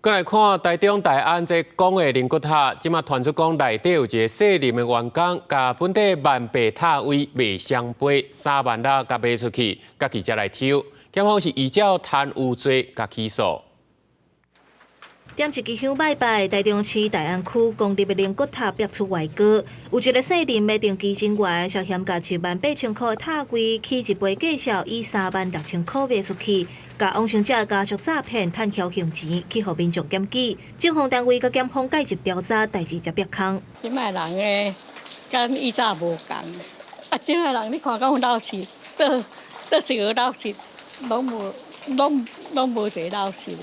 閣來看台中大安這港的靈骨塔，這馬傳出講內底有一个世林的員工，共本地萬白塔位賣雙倍3萬六共賣出去，家己才來抽，檢方是依照貪污罪共起訴。點一支香拜拜，台中市大安區公立的靈骨塔逼出外國，有一个姓林的登記人員涉嫌共1萬8千箍的塔位起一倍價數，以3萬6千箍賣出去，共往生者家屬詐騙趁僥倖錢，去予民眾檢舉。政風單位佮檢方介入調查，代誌才煏空。這擺人的佮以早無仝，啊，這擺人你看敢有老實，倒倒是個老實，攏無，攏攏無一个老實的。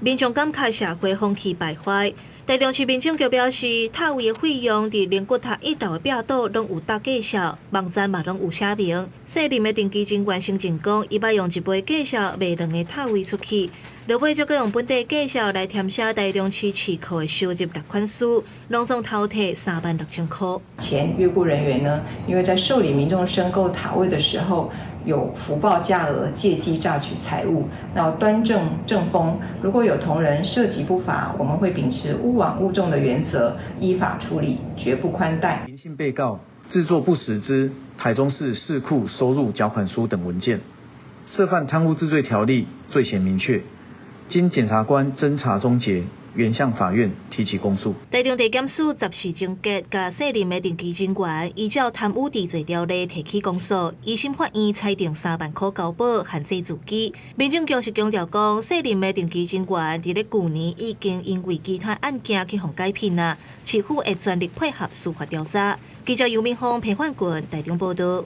民眾感慨社會風氣敗壞。台中市民政局表示，塔位的費用佇靈骨塔一樓的壁倒攏有貼介紹，網站嘛攏有寫明。姓林的登記人員承認講，伊捌用一倍價數賣兩个塔位出去，落尾則閣用本地價數來填寫台中市市庫的收入納款書，攏總偷提3萬6千箍。前月僱人員呢，因為在受理民眾申購塔位的時候，有浮報價額，借機詐取財物，那端正政風。如果有同仁涉及不法，我們會秉持勿枉勿縱的原則，依法處理，絕不寬待。林姓被告製作不實之台中市市庫收入繳款書等文件，涉犯貪污治罪條例，罪嫌明確。經檢察官偵查終結，原向法院提起公訴。台中地檢署十四終結，共姓林的登記人員依照貪污治罪條例提起公訴，一審法院裁定3萬箍交保，限制住居。民政局是強調講，姓林的登記人員佇咧舊年已經因為其他案件去予解聘啦，市府會全力配合司法調查。記者尤明峰、彭煥群台中報道。